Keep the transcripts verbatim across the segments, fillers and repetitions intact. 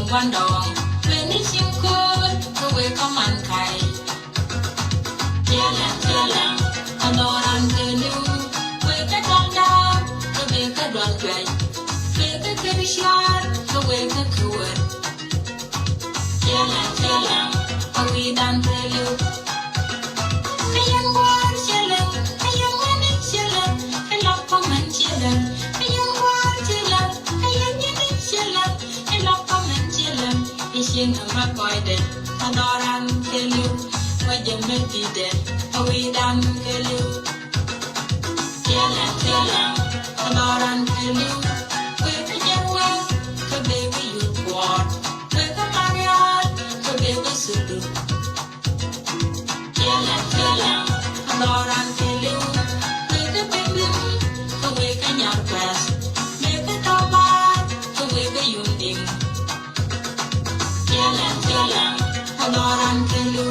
Guandɔɔŋ, kuëni cieŋ kööt, kä wek kä man ka̱y. Tiɛlɛŋ, tiɛlɛŋ, a dhɔran kɛ li̱w, wek kä dɔlda, kä wek kä dɔl juɛc, wek kä kër cuaar, kä wek kä kɛ wär. Tiɛlɛŋ, tiɛlɛŋ, a wi̱i̱dan kɛ li̱w. Kä yɛn gua̱a̱r tiɛlɛŋ, kä yɛn wani tiɛlɛŋ, kä lak kɔmɛn tiɛlɛŋ, kä yɛn gua̱a̱r tiɛlɛŋ, kä yɛn nyini tiɛlɛŋ, kä lak kɔmɛn tiɛlɛŋ. I̱ cieŋ ni ma kɔcdɛ, a dhɔran kɛ li̱w, wä jɛ mɛ di̱dɛ, a wi̱i̱dan kɛ li̱w. Tiɛlɛŋ, tiɛlɛŋ, a dhɔran kɛ li̱w, wek kä jɛn wek, kä bek kä yut kuɔɔt, wek kä marial, kä bek kä sudut. Tiɛlɛŋ, tiɛlɛŋ, a dhɔran kɛ li̱w, wek kä piny li̱w, kä wek kä nyar kuɛth, wek kä tɔ̱ baar, kä wek kä yum di̱ŋ. Tiɛlɛŋ, tiɛlɛŋ, a dhɔran kɛ li̱w.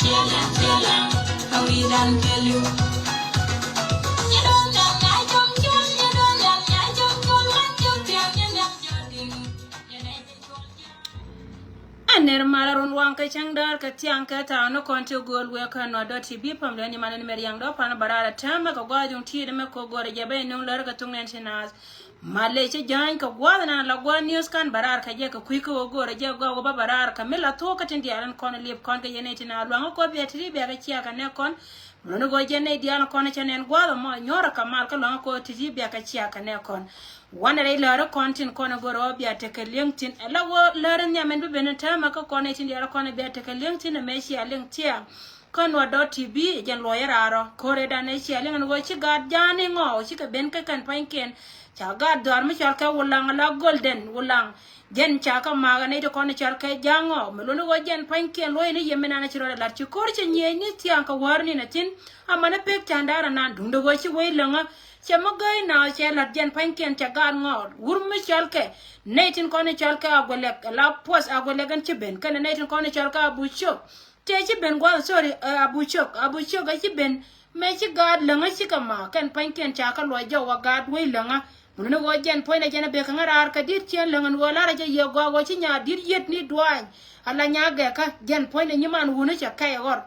Tiɛlɛŋ, tiɛlɛŋ, a wi̱i̱dan kɛ li̱w. Nyɛ dɔ̱ŋ nɛn nyɛ jɔ̱ŋ col, nyɛ dɔ̱ŋ nɛn nyɛ jɔ̱ŋ col, wan jɔ̱ŋ piɛŋ nyɛ nɛn jɔ̱ŋ di̱ŋ. Nyɛ nɛn jɔ̱ŋ col. Ɛn nɛr mal a run waŋ kɛ cäŋ däär kɛ thiaŋ kɛ thaw ni kɔn ti gööl wek kä Nuer dot T V pam dee ni man ni mɛ riaŋ dɔ̱ pan bä raar a täämɛ kɛ gua̱a̱th duŋ ti̱i̱t mɛ kɛ go̱o̱rɛ jɛ ben nuŋ lär kɛ thuŋ nɛn ti naath. Malɛ ci ja̱a̱ny kɛ gua̱a̱th nɛn la gua̱a̱th news kan bä raar kɛ jɛ kɛ kui̱ kä wä go̱o̱rɛ jɛ gɔaa wä bä bä raar kɛ mi la thuɔ̱k kä tin diaal in kɔn liep kɔn kɛ yɛn nɛy ti na luaŋä kɔ bia ti ri bia kɛ cia kɛ nɛ kɔn. Mɛ luni gɔɔ jɛ nɛy diaal in kɔn cɛ nɛn gua̱a̱th ɛmɔ nyuɔ̱rä kɛ mal kä luaŋä kɔ ti ri bia kɛ cia kɛ nɛ kɔn. Wanɛ rɛy läri kɔn tin kɔn go̱o̱rɛ wä bia tekɛ li̱eŋ tin ɛ la wä läri nhiam ɛn bi ben in täämɛ kä kɔn nɛy tin diaal kɔn bia tekɛ li̱eŋ tin ɛmɛ cia li̱eŋ tiɛɛŋ. Kä Nuer dot T V jɛn luɔyä raarɔ ko̱rɛ dan ɛ cia liŋ ɛn ɣöö ci gaat ja̱a̱ni ŋɔɔk cikɛ ben kä kɛn pa̱nykiɛn. Ca gaat dhɔaar mi cɔal kɛ Wulaŋ la Golden Wulaŋ. Jɛn ca kä ma̱a̱k ɛ nɛy ti kɔn cɔal kɛ ja̱a̱ŋ ŋɔɔk mi luni ɣöö jɛn pa̱nykiɛn luɔ̱c ni yɛ mi nan ɛ ci rɔɔdɛ la̱t ci ko̱r ci nyiëëc ni thia̱a̱ŋ kɛ wäär ni̱n ɛ thi̱n. Amäni pek ca̱n da̱a̱r ɛnan duundɛ ɣöö ci wec läŋä. Cɛ mi gäi na cɛ la̱t jɛn pa̱nykiɛn cɛ gaat ŋɔɔk wur mi cɔal kɛ nɛy tin kɔn cɔal kɛ Aguelɛk la puɔth Aguelɛk ɛn ci ben kɛnɛ nɛy tin kɔn cɔal kɛ Abucok. Tëë ci ben gua̱th, sorry, eh, Abucok, Abucok a ci ben. Mëë ci gaat läŋä cikɛ ma kɛn pa̱nykiɛn ca kä luɔc jɔw a gaat wec läŋä. Mun ni ɣöö jɛn puɔ̱nydɛ jɛn a bek kä ŋä raar kɛ di̱t ciɛn läŋä ni ɣöö lar a jɛ yiëë gɔaa ɣöö ci nya di̱t yiet ni duaany. Ala nya gɛkä jɛn puɔ̱nydɛ nyiman wuni cɛ kɛy ɣɔr.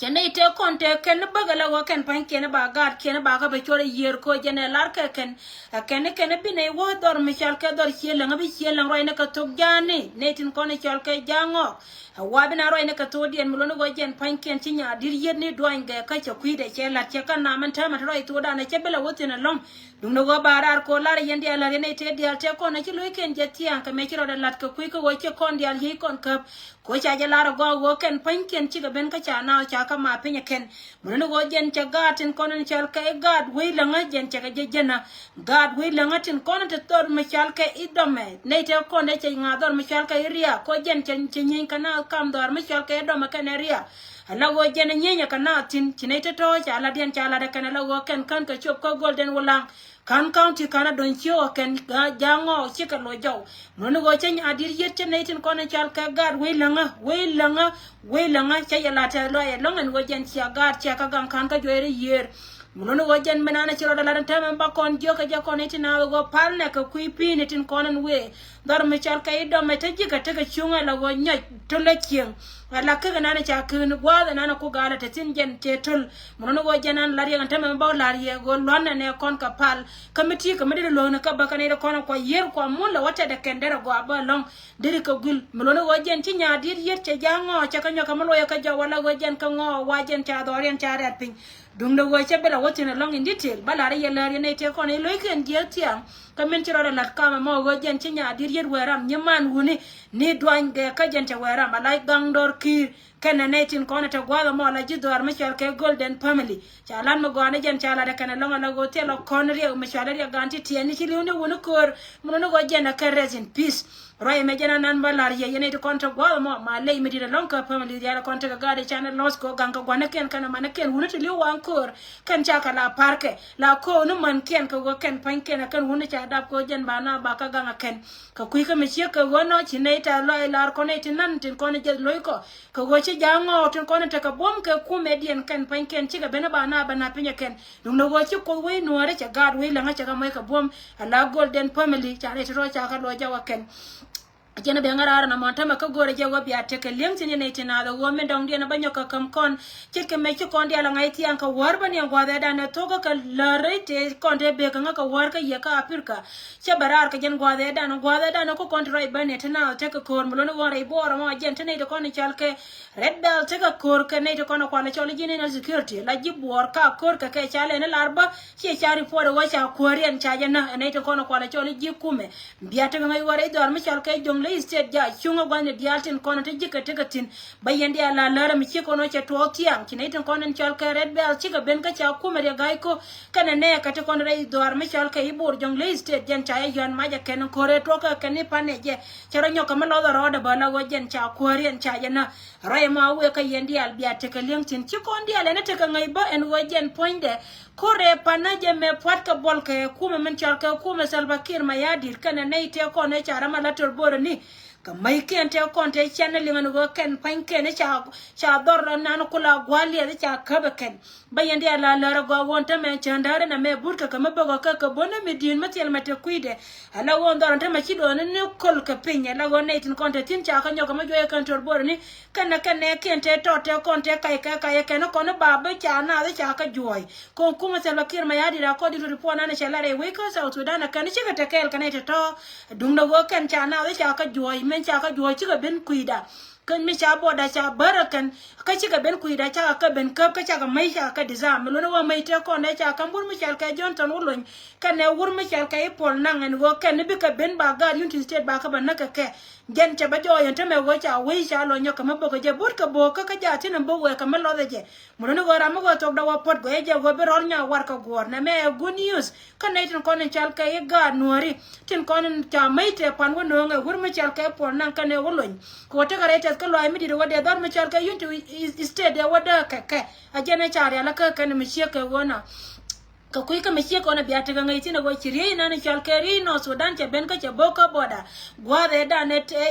Cɛ nɛy tëë kɔn tëë kɛn ni bäkɛ la ɣöö kɛn pa̱nykiɛn ba gaatkiɛn ba kä bɛ cuɔr a yiëër kɛ ɣöö jɛn ɛ lar kɛ kɛn. Ɛ kɛn ni kɛn bi nɛy wä dhɔr mi cɔal kɛ dhɔr ciëë läŋä bi ciëë läŋ ruacni kɛ thok ja̱a̱ni nɛy tin kɔn cɔal kɛ ja̱a̱ŋ ɣɔɔk. Ɛ wa bi na ruacni kɛ thokdiɛn mi luni ɣöö jɛn pa̱nykiɛn ci nya di̱t yiet ni duany gɛ kä cɛ kui̱dɛ cɛ la̱t cɛ kä nam ɛn täämɛ te ruac thokdan ɛ cɛ bi la wä thi̱n ɛlɔ̱ŋ. Duundɛ ɣöö ba raar ko̱ lar yɛn diaal la̱r yɛn nɛy tëë diaal tëë kɔn ɛ ci lo̱ckiɛn jɛ thia̱a̱ŋ kɛ mëë ci rɔɔdɛ la̱t kɛ kui̱ kä ɣöö cɛ kɔn diaal yiëë kɔn käp. Ko̱ ca jɛ lar ɛ gɔaa ɣöö kɛn pa̱nykiɛn cikɛ ben kä ca naath ca kä ma piny ɛ kɛn. Mun ni ɣöö jɛn cɛ gaat tin kɔn in cɔal kɛ gaat wec läŋä jɛn cɛ kɛ jɛ jɛn a. Gaat wec läŋä tin kɔn in te dhɔr mi cɔal kɛ i̱ dɔmɛ nɛy te kɔn dee cɛ ŋa̱a̱ dhɔr mi cɔal kɛ i̱ riaak ko̱ jɛn cɛ cɛ nyieeny kɛ na kam dhɔr mi cɔal kɛ i̱ dɔmɛ kɛnɛ riaak. Ala ɣöö jɛn a nyieeny kɛ na thi̱n ci nɛy te tɔ̱ ca lat diɛn ca lat ɛ kɛn ala ɣöö kɛn kän kɛ cop kä Golden Wulaŋ. Kan county kan a do̱ny ciök a kɛn ja̱a̱ŋ ɔ cikɛ loc jɔw. Mun ni ɣöö cä nyaat di̱t yiet cä nɛy tin kɔn in cɔal kɛ gaat wec läŋä wec läŋä wec läŋä cä yɛ la tɛth lɔaac ɛlɔ̱ŋ ɛn ɣöö jɛn cia gaat cia kä gaŋ ka̱n kä juɔc rɛy yiëër. Mun ni ɣöö jɛn mi naan ci rɔɔdɛ lat ɛn täämɛ ba kɔn jiök kɛ jɛ kɔn i̱ tin a ɣöö pal nɛ kɛ kui̱ pi̱i̱ni tin kɔn in wëë. Dhɔr mi cɔal kɛ i̱ dɔmɛ te ji̱ kɛ tekɛ cuŋ ɛ la ɣöö nyɔc to̱l ɛ cieŋ. Ɛ la kekɛ naan ca kek ni gua̱a̱th ɛ naan ku gaalɛ te thi̱n jɛn tëë to̱l. Mun ni ɣöö jɛn an la riɛk ɛn täämɛ mi ba lar yɛ ɣöö lua̱n ɛn ɛ kɔn kɛ pal. Kä mi ti̱i̱ kɛ mi deri luäk ni kä bä kɛn ɛ kɔn ɛ kua yiër kua mun lɛ wä tɛtdɛ kɛn derɛ gɔaa bä ɛlɔ̱ŋ. Deri kɛ guil mi luɔ̱ni ɣöö jɛn ci nyaat di̱t yiet cɛ ja̱a̱ŋ ŋɔɔ cɛ kɛ nyɔk kɛ mi luɔyɛ kɛ jɔw wala ɣöö jɛn kɛ ŋɔɔ wa jɛn ca dhɔriɛn ca rɛ̈t piny. Duundɛ ɣöö cɛ bi la wä thi̱n ɛlɔ̱ŋ in detail bä la̱r i̱ yɛ läär yɛn nɛy tëë kɔn i̱ lo̱ckiɛn jiääk thiaŋ. Kä min ci rɔɔdɛ la̱t kamɛ mɔ ɣöö jɛn ci nyaat di̱t yiet wëë ram nyiman wuni ni duany gɛ kä jɛn cɛ wëë ram a lac gaŋ dɔr ki̱i̱r. Kɛnɛ nɛy tin kɔn ɛ te gua̱a̱th ɛmɔ la ji̱ dhɔaar mi cɔal kɛ Golden Family. Ca lat mi gɔaa ni jɛn ca lat ɛ kɛnɛ lɔ̱ŋ ala ɣöö thilɛ kɔn riɛk mi cɔal ɛ riɛk gan ti tiɛɛni ci li̱w ni wuni köör. Mi nuni ɣöö jɛn ɛ kɛ rest in peace. Ruac ɛmɛ jɛn anan bä la̱r yɛ yɛn iti kɔn te gua̱a̱th ɛmɔ ma ley mi di̱t ɛlɔ̱ŋ kä family diaal kɔn tekɛ gaat i̱ canɛ lo̱th kɛ ɣöö gaŋ kɛ gua̱n ni kɛn kɛn ɛ man ni kɛn wuni ti li̱w waŋ köör kɛn ca kɛ la pa̱rkɛ la kööni man kɛn kɛ ɣöö kɛn pa̱ny kɛn ɛ kɛn wuni ca dap kɛ ɣöö jɛn ba na ba kä gaŋ ɛ kɛn. Kɛ kui̱ kä mi ciek kɛ ɣöö nɔ ci nɛy tɛ̈th lɔaac la̱r kɔn nɛy ti nan tin kɔn jɛ lo̱c kɔ kɛ ɣöö ci ja̱a̱ŋ ɔ tin kɔn tekɛ buɔ̱m kɛ kumɛ diɛn kɛn pa̱ny kɛn cikɛ ben ba na ba na piny ɛ kɛn. Duŋdɛ ɣöö ci Kuoth wec nuɔ̱ɔ̱ri cɛ gaat wec läŋä cɛ kɛ moc kɛ buɔ̱m. Ala Golden family ca rɛy ti rɔ ca kɛ luɔc jɛ wä kɛn. Jɛn ben ŋa̱raar na mɔn tämɛ kä go̱o̱rɛ jɛ wä bia tekɛ li̱eŋ thi̱n yɛn nɛy ti naath ɛ ɣöö min dɔ̱ŋdiɛn ɛ bä nyɔk kɛ käm kɔn. Ce̱tkɛ mɛ ci kɔn diaal ɛ ŋa̱c thiaŋ kɛ wäär bä ni ɛn gua̱a̱th ɛ danɛ thok kä kɛ läri te kɔn te bek kɛ ŋä kɛ wäär kä yɛ kä Apirka. Cä bɛ raar kɛ jɛn gua̱a̱th ɛ danɛ gua̱a̱th ɛ danɛ kä kɔn ti ruac bä ni ti naath tekɛ ko̱o̱r mi luɔ̱n ɛ ɣöö rɛy buɔɔr ɛmɔ jɛn te nɛy ti kɔn i̱ cɔal kɛ Red Belt tekɛ ko̱r kɛ nɛy ti kɔn ɛ kualɛ cɔl i̱ ji̱ national security la ji̱ buɔɔr ka ko̱r kɛ kɛ ca lɛn i̱ lar bä. Ciɛ ca report ɛ ɣöö ca kuääriɛn ca jɛ näk ɛ nɛy ti kɔn ɛ kualɛ cɔl i̱ ji̱ kumɛ. Bia tekɛ ŋäc ɣöö rɛy dhɔaar mi cɔal kɛ Jonglei State ja cuŋä gua̱thni diaal tin kɔn ɛ te ji̱ kɛ tekɛ thi̱n. Bä yɛn diaal la lär ɛ mi ci kɔn ɣöö cɛ tuɔɔk thiaŋ ci nɛy tin kɔn ɛn cɔal kɛ Red Belt cikɛ ben kä ca kumɛ riɛ ga̱a̱c ko̱. Kɛnɛ nɛɛkɛ ti kɔn rɛy dhɔaar mi cɔal kɛ i̱ Bor Jonglei State jɛn ca jɛ yɔ̱a̱n mac ɛ kɛn ko̱r ɛ tuɔɔk kɛ kɛn i̱ pan ɛ jɛ. Cɛ rɔ nyɔk kɛ mi lɔth ɛ rɔɔdɛ bä la ɣöö jɛn ca kuääriɛn ca jɛ näk. Rɔy ɛmɔ a wëë kä yɛn diaal bia tekɛ li̱eŋ thi̱n ci kɔn diaal ɛn ɛ tekɛ ŋäc bä ɛn ɣöö jɛn puɔ̱nydɛ. Ko̱rɛ panä jɛ mɛ pua̱t kɛ buɔl kɛ kumɛ min cɔal kɛ kumɛ Salva Kiir Mayardit kɛnɛ nɛy tëë kɔn ɛ ca ram a la tör bo̱rä ni. Kɛ mäckiɛn tëë kɔn tëë cɛn ni liŋ ɛn ɣöö kɛn pa̱nykiɛn ca ca dhɔr rɔ nan kula gua̱a̱r liɛth ca käp ɛ kɛn. Bä yɛn diaal la lär ɛ gɔaa ɣöö tämɛ cändäär ɛn ɛmɛ but kɛ kɛ mi bäkɔ kɛ kɛ bo̱n ni mi di̱i̱n mi thil mɛ te kui̱dɛ. Ala ɣöö dhɔr ɛn tämɛ ci duɔ̱ɔ̱n ni köl kɛ piny ala ɣöö nɛy tin kɔn te thi̱n ca kä nyɔk kɛ mi juɔyɛ kɛn tör bo̱rä ni. Kɛnɛ kɛnɛ kiɛn tëë tɔt tëë kɔn tëë kac kɛ kac kɛn kɔn ba bi ca naath ca kä juɔ̱ɔ̱c. Kɔn kumɛ Salva Kiir Mayardit according to report nan cɛ lar ɛ wec kä South Sudan ɛ kɛn cikɛ te kɛɛl kɛn ɛ te tɔ̱. Duŋdɛ ɣöö kɛn ca naath ca kä juɔ̱ɔ̱c min ca kä juɔ̱ɔ̱c cikɛ ben kui̱da. Kä mi ca border ca bär ɛ kɛn kä cikɛ ben kui̱da ca kɛ ben käp kä ca kɛ mäc ca kɛ disarm mi luɔ̱n ɣöö mäc tëë kɔn dee ca käm wur mi cɔal kɛ Johnson Wulony. Kɛnɛ wur mi cɔal kɛ i̱ Paul Nang ɛn ɣöö kɛn ni bikɛ ben ba gaat Unity State ba kɛ bä näk kɛ kɛ. Jɛn cɛ bä jɔɔc ɛn tämɛ ɣöö ca wec ca lɔ nyɔk kɛ mi bok kɛ jɛ but kɛ bok kä kä jaa thi̱n ɛn bok wëë kɛ mi lɔthɛ jɛ. Mi luni ɣöö ram mi ɣöö thok dɔwä puɔ̱t gɔyɛ jɛ ɣöö bi rɔl nya war kɛ guɔ̱ɔ̱r nɛmɛ ɛ good news. Kä nɛy tin kɔn in cɔal kɛ i̱ gaat nuääri tin kɔn in ca mäc tɛ pan wä nööŋɛ wur mi cɔal kɛ Paul Nang kɛnɛ Wulony. Kɛ ɣöö tekɛ rɛy tɛth kä luaac mi di̱t ɣöö dee dhɔr mi cɔal kɛ Unity State ɛ wä dääk kɛ kɛ. A jɛn ɛ ca rial ɛ kä kɛn mi ciek kɛ ɣöö na. Kɛ kui̱ kä mi ciek kɔn ɛ bia tekɛ ŋäc thi̱n ɛ ɣöö ci riey inan cɔal kɛ riey North Sudan cɛ ben kä cɛ bok kä border. Gua̱a̱th ɛ dan ɛ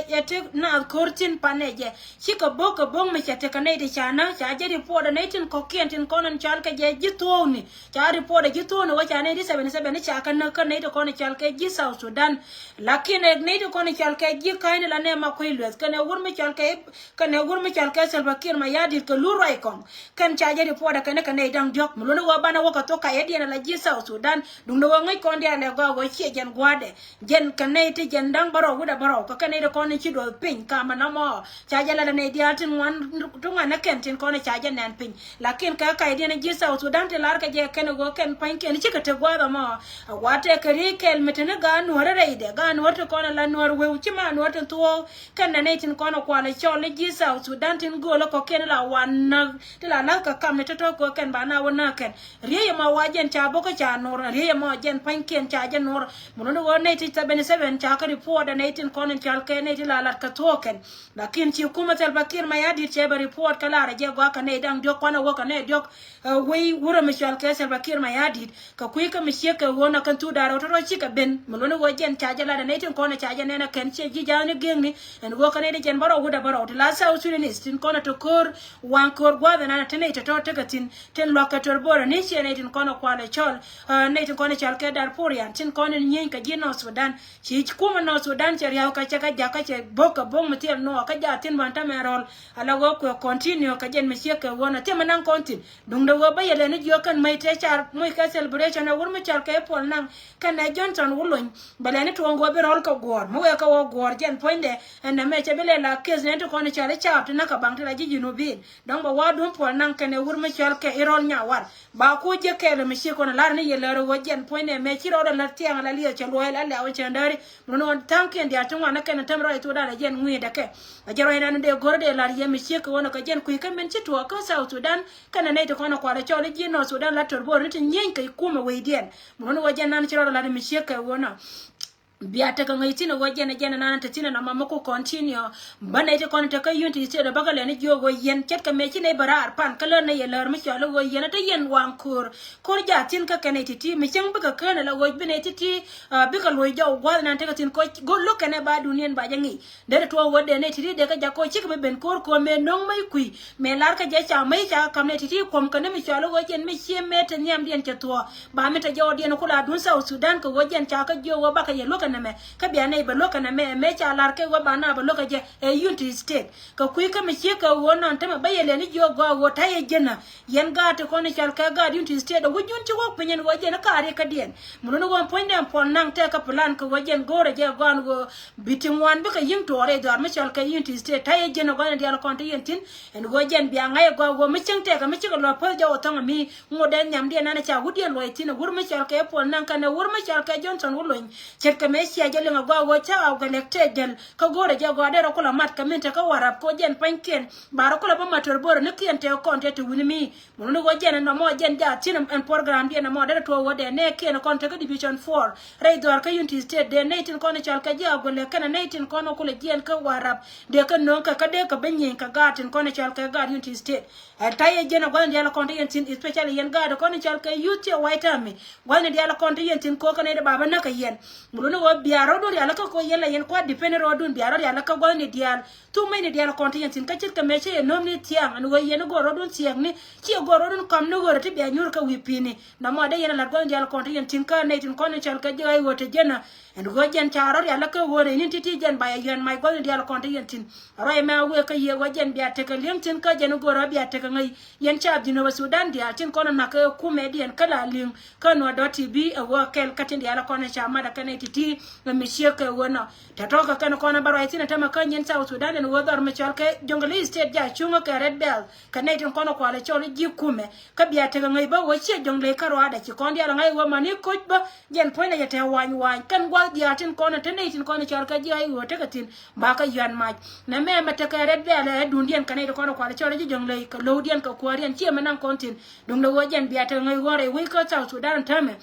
te naath ko̱r thi̱n panɛ jɛ. Cikɛ bok kɛ bok mi cɛ tekɛ nɛy ti ca näk ca jɛ report ɛ nɛy tin kɔ̱kiɛn tin kɔn ɛn cɔal kɛ jɛ ji̱ thuɔ̱ɔ̱kni. Ca report ɛ ji̱ thuɔ̱ɔ̱kni wä ca nɛy ti seventy seven ca kɛ näk kä nɛy ti kɔn ɛ cɔal kɛ ji̱ South Sudan. Lakin ɛ nɛy ti kɔn ɛ cɔal kɛ ji̱ ka̱cni la nɛ ma kuec lueth kɛnɛ wur mi cɔal kɛ kɛnɛ wur mi cɔal kɛ Salva Kiir Mayardit kɛ lur ruac kɔŋ. Kɛn ca jɛ report ɛ kɛn kɛ nɛy da̱ŋ diɔ̱k mi luɔ̱ni wä banɛ wä kɛ thok kayɛ diɛn ala ji̱ South Sudan. Duŋdɛ wä ŋäc kɔn diaal ɛ gɔaa wä ciɛ jɛn gua̱a̱dɛ. Jɛn kɛ nɛy ti jɛn da̱ŋ bärɔw wi̱cdɛ bärɔw kɛ kɛ nɛy ti kɔn ci duɔth piny kamɛ nɔmɔ. Ca jɛ lat ɛ nɛy diaal tin ŋuan ti ŋuan ɛ kɛn tin kɔn ca jɛ nɛn piny. Lakin kɛ kayɛ diɛn ɛ ji̱ South Sudan ti lar kɛ jɛ kɛn ɛ ɣöö kɛn pa̱nykiɛn cikɛ te gua̱a̱th ɛmɔ. A gua̱a̱th tɛ kɛ riey kɛɛl mi te ni gaat nuɔ̱ɔ̱r rɛydɛ gaat nuɔ̱ɔ̱r ti kɔn ɛ la nuɔ̱ɔ̱r weu ci ma nuɔ̱ɔ̱r tin thuɔ̱ɔ̱k. Kɛn nɛ nɛy tin kɔn ɛ kual ɛ cɔl ni ji̱ South Sudan tin gööl ɛ kɔ̱kiɛn la wan näk ti la la̱th kɛ kam ni tɔ̱tɔ̱ kɛ kɛn ba na wä näk kɛn. Riey ɛmɔ wa jɛn ca bok kä ca nuɔr riey ɛmɔ jɛn pa̱nykiɛn ca jɛ nuɔr. Mun ni ɣöö nɛy ti seventy seven ca kä report ɛ nɛy tin kɔn in cɔal kɛ nɛy ti la lat kɛ thuɔ̱k kɛn. Lakin ci kumɛ Salva Kiir Mayardit cɛ bɛ report kɛ lar ɛ jɛ gɔaa kɛ nɛy da̱ŋ diɔ̱k kuanɛ wä kɛ nɛy diɔ̱k. Ɛ wei wurɛ mi cɔal kɛ Salva Kiir Mayardit. Kɛ kui̱ kä mi ciek kɛ ɣöö na kɛn thuk da̱a̱r rɛw tɔ̱tɔ̱ cikɛ ben mi luɔ̱ni ɣöö jɛn ca jɛ lat ɛ nɛy tin kɔn ɛ ca jɛ nɛn ɛ kɛn ciɛ ji̱ ja̱a̱ni gi̱eŋni. Ɛn ɣöö kɛ nɛy ti jɛn bärɔw wi̱cdɛ bärɔw ti la South Sudanese tin kɔn ɛ te ko̱r waŋ ko̱r gua̱a̱th ɛn an ɛ te nɛy tɔ̱tɔ̱ tekɛ thi̱n tin lua̱k kɛ tör bo̱rä ni ciɛ nɛy tin kɔn ɛ kual ɛ cɔl. Ɛ nɛy tin kɔn ɛ cɔl kɛ Darfurian tin kɔn ɛ nyieny kɛ ji̱ North Sudan. Ci kumɛ North Sudan cɛ riaw kä cɛ kä jak kä cɛ bok kɛ bok mi thil nuɔɔk kä jak thin ban tämɛ rɔl. Ala wä kuɛ continue kɛ jɛn mi ciek kɛ ɣöö na thimɛ naŋ kɔn thin. Duŋdɛ wä bä yɛ lɛni jiök kɛn mäc tëë car moc kɛ celebration ɛ wur mi cɔl kɛ Paul Nang kɛnɛ Johnson Wulony. Bɛ lɛni tuɔɔŋ wä bi rɔl kɛ guɔ̱ɔ̱r mi wëë kɛ wä guɔ̱ɔ̱r jɛn puɔ̱nydɛ. Ɛn nɛmɛ cɛ bi lɛ la case nɛ ti kɔn i̱ cɔl i̱ caap ti näk kɛ baŋ ti la ji̱ Junubin. Dɔ̱ŋ bɛ wa duun Paul Naŋ kɛnɛ wur mi cɔl kɛ i̱ rɔl nya war. Ba ku jiɛ kɛɛl mi ciek kɔn lar ni yɛ lär wä jɛn puɔ̱nydɛ mɛ ci rɔɔdɛ lät thiaŋ la liɛth cɛ luɔ̱c la lɛ̈w cɛ ndääri. Mun wä tha̱a̱ŋkiɛn diaal ti ŋuan ni kɛn tɛm rɔy thok dan ɛ jɛn ŋui̱dɛ kɛ. A jɛ rɔy nan dee go̱r dee lar yɛ mi ciek kɛ wä nɔ kɛ jɛn kui̱ kä min ci tuɔɔk kä South Sudan. Kɛnɛ nɛy ti kɔn ɛ kual ɛ cɔl i̱ ji̱ North Sudan la tör bo̱r ni ti nyieny kɛ kumɛ wecdiɛn. Mun wä jɛn nan ci rɔɔdɛ lar mi ciek kɛ wä nɔ. Bia tekɛ ŋäc thi̱n ɛ ɣöö jɛn ɛ jɛn ɛ nan te thi̱n ɛ nɔmɔ mi ku continue. Bä nɛy ti kɔn tekɛ Unity State ɛ bäkɛ lɛni jiök ɣöö yɛn ce̱tkɛ mëë ci nɛy bɛ raar pan kä lär nɛy ɛ lär mi cɔal ɣöö yɛn ɛ te yɛn waŋ ko̱r. Ko̱r jaa thi̱n kä kɛn nɛy ti̱ti̱ mi cäŋ bikɛ kään ɛ la ɣöö bi nɛy ti̱ti̱, ah, bikɛ luɔ̱c jɔw gua̱th nan tekɛ thi̱n kɔc go̱l lo̱k kɛn ɛ ba duniɛn ba jɛ ŋi̱i̱c. Derɛ tuɔɔk ɣöö dee nɛy ti̱ti̱ dee kä jak kɔc cikɛ bi ben ko̱r ko̱r mëë no̱ŋ mäc kui̱. Mëë lar kä jɛ ca mäc ca kam nɛy ti̱ti̱ kuɔm kɛ ni mi cɔal ɣöö jɛn mi cie mëë te nhiamdiɛn cɛ thuɔ̱ɔ̱. Ba mi te jɔwdiɛn ku la dun South Sudan kɛ ɣöö jɛn ca kä jiök ɣöö bakɛ yɛ luäk kɛ nɛmɛ. Kä bia nɛy bɛ luäk kɛ nɛmɛ mëë ca lar kɛ ɣöö ba na bɛ luäk kɛ jɛ ɛ Unity State. Kɛ kui̱ kä mi ciek kɛ ɣöö nɔn tämɛ bä yɛ lɛni jiök gɔaa ɣöö ta̱yɛ jɛn ɛ. Yɛn gaat ti kɔn i̱ cɔal kɛ gaat Unity State ɛ wi̱c jun ci wä piny ɛn ɣöö jɛn ɛ kaar yɛ kädiɛn. Mi luni ɣöö puɔ̱nydɛ ɛn puɔl naŋ tɛk kä plan kɛ ɣöö jɛn go̱o̱rɛ jɛ gɔaa ɛn ɣöö bi ti ŋuan bikɛ yi̱ŋ tuɔɔr rɛy dhɔaar mi cɔal kɛ Unity State. Ta̱yɛ jɛn ɛ gɔaa ɛn diaal kɔn ti yɛn thi̱n. Ɛn ɣöö jɛn bia ŋa̱c ɛ gɔaa ɣöö mi cieŋ tɛk ɛ mi cikɛ lɔ päth jɔw ɛ thɔŋ ɛ mi ŋot ɛ nhiamdiɛn ɛn ɛ ca wutdiɛn luɔc thi̱n ɛ wur mi cɔal kɛ Paul Naŋ kɛnɛ wur mi cɔal kɛ Johnson Wulony. Ce̱tkɛ mëë cia jɛ liŋ ɛ gɔaa ɣöö cä Aw Gɛlɛk tëë jäl kä go̱o̱rɛ jɛ gɔaa derɛ kulɛ mat kɛ min te kä Warap kɛ ɣöö jɛn pa̱nykiɛn ba rɔ kulɛ bä mat tör bo̱o̱rɛ ni kiɛn tɛk kɔn tɛt te wi̱ni mi. Mun ni ɣöö jɛn ɛ nɔmɔ jɛn jaat thi̱n ɛn programdiɛn nɔmɔ derɛ tuɔɔk ɣöö dee nɛɛkiɛn kɔn te kä Division four rɛy dhɔaar kä Unity State dee nɛy tin kɔn cɔal kɛ ji̱ Aw Gɛlɛk kɛnɛ nɛy tin kɔn kulɛ jiɛɛn kä Warap. Dee kä nööŋ kɛ kä dee kɛ bi nyieny kɛ gaat tin kɔn cɔal kɛ gaat Unity State. Ɛ ta̱yɛ jɛn ɛ gua̱thni diaal kɔn te yɛn thi̱n, especially yɛn gaat kɔn cɔal kɛ youth tiɛ White Army. Gua̱thni diaal kɔn te yɛn thi̱n ko̱ kä nɛy dee ba bä näk kɛ yɛn. Mi luni ɣöö bia rɔ̱dun rial kä ko̱ yɛn la yɛn kua̱r depend rɔ̱dun bia rɔ̱ rial kä gua̱thni diaal. Thuk mecni diaal kɔn te yɛn thi̱n kä ce̱tkɛ mëë cä yɛ nöömni thia̱a̱ŋ ɛn ɣöö yɛn i̱ go̱o̱r rɔ̱dun thia̱a̱ŋni. Ciɛ go̱o̱r rɔ̱dun kɔm ni ɣöörä ti bia nyuur kä wi̱i̱ pi̱i̱ni. Nɔmɔ dee yɛn ɛ la̱t gua̱thni diaal kɔn te yɛn thi̱n kä nɛy tin kɔn cɔal kɛ ji̱ ɣa̱c ɣöö te jɛn ɛ. Ɛn ɣöö jɛn ca rɔ̱ rial kä ɣöö rɛy ni̱n ti̱ti̱ jɛn ba yɛ yɔ̱a̱n mac gua̱thni diaal kɔn te yɛn thi̱n. Ruac ɛmɛ a wëë kä yiëë wä jɛn bia tekɛ li̱eŋ thi̱n kä jɛn i̱ go̱o̱rä bia tekɛ ŋäc. Yɛn ca Jinub Sudan diaal tin kɔn nak kä kumɛdiɛn kä la li̱eŋ kä nuɔ̱t dɔ̱t ti bi ɛ wä kɛl kä tin diaal kɔn ca mat ɛ kɛn ɛ ti̱ti̱. Ɛ mi ciek kɛ wä nɔ tɔ̱tɔ̱ kɛ kɛn kɔn ɛ bä ruac thi̱n ɛ tämɛ kä nyin South Sudan ɛn wä dhɔr mi cɔl kɛ Jonglei State ja cuŋä kɛ Red Belt kɛ nɛy tin kɔn ɛ kual ɛ cɔl i̱ ji̱ kumɛ. Kä bia tekɛ ŋäc bä wä ciɛ Jonglei kä ruaadɛ ci kɔn diaal ɛ ŋa̱c wä mani koc bä. Jɛn puɔ̱nydɛ yɛ te wany wany kɛn gua̱th diaal tin kɔn ɛ te nɛy tin kɔn ɛ cɔl kɛ ji̱ ɣa̱c wä tekɛ thi̱n. Ba kä yuan mac. Nɛ mɛ mɛ tekɛ Red Belt ɛ dundiɛn kɛ nɛy ti kɔn kual cɔl ji̱ Jonglei kɛ lo̱wdiɛn kɛ kuääriɛn ciɛ mɛ naŋ kɔn thi̱n. Duŋdɛ ɣöö jɛn bia tekɛ ŋäc ɣɔn rɛy wec kä South Sudan täämɛ.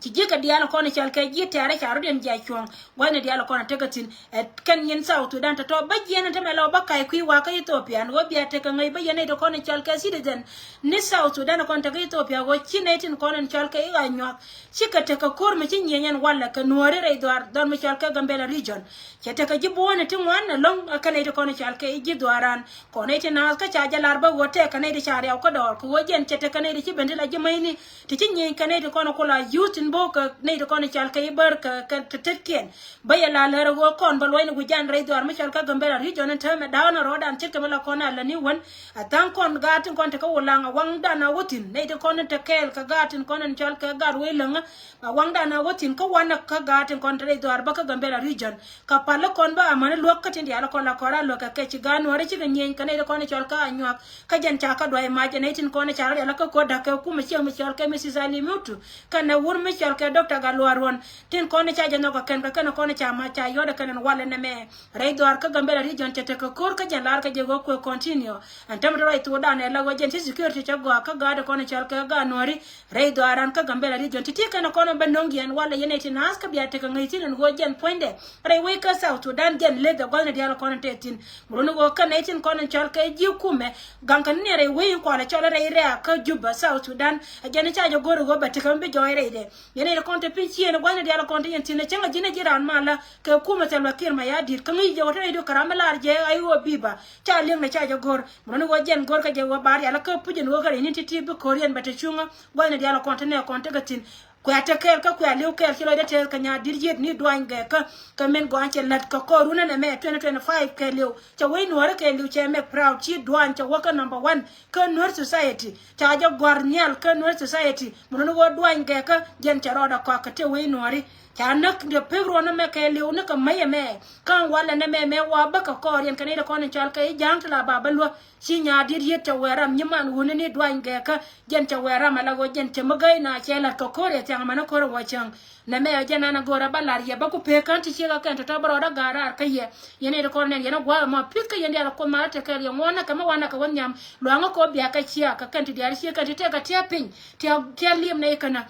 Ci ji̱ kɛ diaal kɔn cɔl kɛ ji̱ tɛ̈rɛ ca rɔ̱diɛn jiac cuɔ̱ŋ. Gua̱thni diaal kɔn tekɛ thi̱n. Ɛ kɛn nyin South Sudan tɔ̱tɔ̱ bä jiɛn ɛn tämɛ lɔ bä ka̱c kui̱ wakä Ethiopia ɛn ɣöö bia tekɛ ŋäc bä yɛn nɛy ti kɔn cɔl kɛ citizen ni South Sudan kɔn tekɛ Ethiopia ɣöö ci nɛy tin kɔn ɛn cɔl kɛ i̱ ɣa̱ nyuak. Cikɛ tekɛ ko̱r mi ci nyieny ɛn walɛ kɛ nuääri rɛy dhuaar dhɔr mi cɔal kɛ Gambela region. Cɛ tekɛ ji̱ buɔ̱ɔ̱ni ti ŋuan ɛlɔ̱ŋ ɛ kɛn nɛy ti kɔn cɔal kɛ i̱ ji̱ dhuaaran. Kɔn nɛy ti naath kä ca jɛ lar bä ɣöö tɛk kɛ nɛy ti ca riaw kä dɔɔr kɛ ɣöö jɛn cɛ tekɛ nɛy ti ci ben ti la ji̱ mäcni. Ti ci nyieny kɛ nɛy ti kɔn ku la youth in bo̱o̱k kɛ nɛy ti kɔn cɔal kɛ i̱ bär kɛ kɛ te tetkiɛn. Bä yɛ la lär ɣöö kɔn bä luɔ̱cni wi̱c jan rɛy dhuaar mi cɔal kɛ Gambela region in täämɛ da̱a̱n rɔɔdan ce̱tkɛ mi la kɔn a läni wän. A tha̱a̱ŋ kɔn gaat tin kɔn te kä Wulaŋ a waŋdan a wä thi̱n nɛy ti kɔn in te kɛɛl kɛ gaat tin kɔn in cɔal kɛ gaat wec läŋä. A waŋdan a wä thi̱n kä wanɛ kä gaat tin kɔn te rɛy dhuaar bä kä Gambela region. Kɛ pal kɔn bä amäni luäk kä tin diaal kɔn la kɔn a luäk kɛ kɛ ci gaat nuɔ̱ɔ̱ri cikɛ nyieny kɛ nɛy ti kɔn in cɔal kɛ a nyuak. Kä jɛn ca kä duay mac jɛ nɛy tin kɔn in ca rɔ rial kä ko̱ da̱k kɛ kumɛ cieŋ mi cɔal kɛ Mrs Ali Mutu. Kɛnɛ wur mi cɔal kɛ Doctor Galuar Ruɔn. Tin kɔn in ca jɛ nhɔk kɛ kɛn kɛ kɛn kɔn in ca mac ca yɔt kɛn in walɛ nɛmɛ. Rɛy dhuaar kä Gambela region cɛ tekɛ ko̱r kä jɛn laar kä jɛ ɣöö kuɛ continue. Ɛn tämɛ ti ruac thokdan ɛ la ɣöö jɛn ci security cɛ gɔaa kä gaat kɔn cɔal kɛ gaat nuääri. Rɛy dhuaaran kä Gambela region ti ti kɛn kɔn bɛ no̱ŋ yɛn walɛ yɛn ɛ ti naath kä bia tekɛ ŋäc thi̱n ɛn ɣöö jɛn puɔ̱nydɛ. Rɛy wec kä South Sudan jɛn leth ɛ gua̱thni diaal kɔn tɛth thi̱n. Muruni ɣöö kä nɛy tin kɔn cɔal kɛ ji̱ kumɛ. Gaŋ kɛ ni rɛy wec in kualɛ cɔl rɛy rɛ̈ɛ̈k kä Juba South Sudan. Ɛ jɛn ca jɛ go̱r ɣöö bɛ tekɛ mi bi jɔɔc rɛydɛ. Yɛn ɛ ti kɔn te piny cieen gua̱thni diaal kɔn te yɛn thi̱n ɛ cäŋ ɛ ji̱n ɛ ji̱ raan malä kɛ kumɛ Salva Kiir Mayardit kä ŋäc jɛ wä te rɛydu kɛ ram mi lar jɛ a i̱ ɣöö bi̱i̱ ba ca li̱eŋnɛ ca jɛ go̱r. Muruni ɣöö jɛn go̱r kä jɛ wä ba rial kä puc ɛn ɣöö kä rɛy ni̱n ti̱ti̱ bi ko̱riɛn bɛ te cuŋä gua̱thni diaal kɔn te nɛ kɔn tekɛ thi̱n. Kuɛ te kɛɛl kä kuɛ li̱w kɛɛl ci lɔcdä tɛth kɛ nyaat di̱t yiet ni duany gɛɛkä. Kɛ min gɔaa cɛ la̱t kɛ kɔɔrun ɛn ɛmɛ twenty twenty-five kɛ li̱w cɛ wec nuɔ̱ɔ̱ri kɛ li̱w cɛ mɛ proud ci duany cɛ wä kä number one. Kä Nuer society ca jɛ gɔ̱a̱r nhial kä Nuer society. Muruni ɣöö duany gɛɛkä jɛn cɛ rɔɔdɛ kɔak kɛ te wec nuɔ̱ɔ̱ri. Ca näk dee pek ruɔ̱n ɛmɛ kɛ li̱w ni kɛ mäc ɛmɛ. Kä walɛ nɛmɛ mɛ wa bä kɛ kɔɔriɛn kɛ nɛy ti kɔn in cɔal kɛ i̱ ja̱a̱ŋ ti la ba bä luäk. Ci nyaat di̱t yiet cɛ wɛɛr ram nyiman wuni ni duany gɛɛkä. Jɛn cɛ wɛɛr ram ala ɣöö jɛn cɛ mi gäy na cɛ la̱t kɛ ko̱r ɛ thiaŋ amäni ko̱r ɛ wä cäŋ. Nɛmɛ ɛ jɛn an a go̱o̱r a bä la̱r yɛ bä ku pek kän ti ciek a kɛn tɔ̱tɔ̱ bä rɔɔd a ga̱a̱r raar kä yɛ. Yɛn ɛ ti kɔn nɛn yɛn a gua̱a̱k ɛmɔ pi̱th kä yɛn diaal a Kuoth mal a tekɛɛl yɛ ŋuɔ̱ɔ̱n nä kɛ mi wanɛ kɛ wä nhiam luaŋä kɛ wä biakä ciaak kɛ kɛn ti diaal ciek kɛn ti tɛk kɛ tia̱a̱ piny. Tia̱a̱ li̱em nɛ i̱ känä.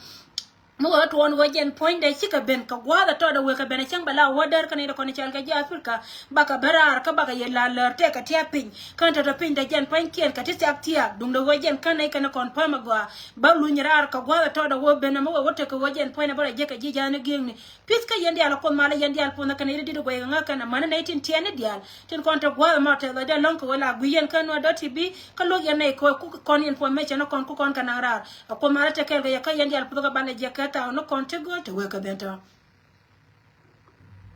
Mi wee tuɔɔn ɣöö jɛn puɔ̱nydɛ cikɛ ben kɛ gua̱a̱th ɛ tɔɔdɛ wëë kɛ ben ɛ cäŋ bɛ la wä däär kɛn i̱ dɛ kɔn cɔal kɛ ji̱ Africa. Bakɛ ben raar kä bakɛ yɛ la lär tɛk kɛ tiap piny kɛn tɔ̱tɔ̱ piny dɛ jɛn puɔ̱nykiɛn kɛ ti thiak thiaak duundɛ ɣöö jɛn kän nɛy kɛn kɔn päm ɛ gɔaa. Bä luny raar kɛ gua̱a̱th ɛ tɔɔdɛ wä ben ɛ mi wee wä tek kɛ ɣöö jɛn puɔ̱nydɛ bä rɔ jek kɛ ji̱ ja̱a̱n i̱ gi̱eŋni. Pi̱th kä yɛn diaal ɛ Kuoth malä yɛn diaal puɔ̱nhä kɛn i̱ di di guɛy kɛ ŋäk kɛn amäni nɛy tin tiɛɛni diaal tin kɔn te gua̱a̱th ɛmɔ tɛth ɛ dee lɔ̱ŋ kɛ wee la gui̱c yɛn kä nuɛ dot T V. Kä luɔ̱k yɛn nɛy kɔn ku kɔn information ɛ kɔn ku kɔn kɛ naŋ raar. Ɛ Kuoth malä te kɛɛl kɛ yɛ kä yɛn diaal puɔ̱nhä kɛ balɛ jɛ kɛ thaw ni kɔn ti gööl te wee kɛ ben tɔ̱.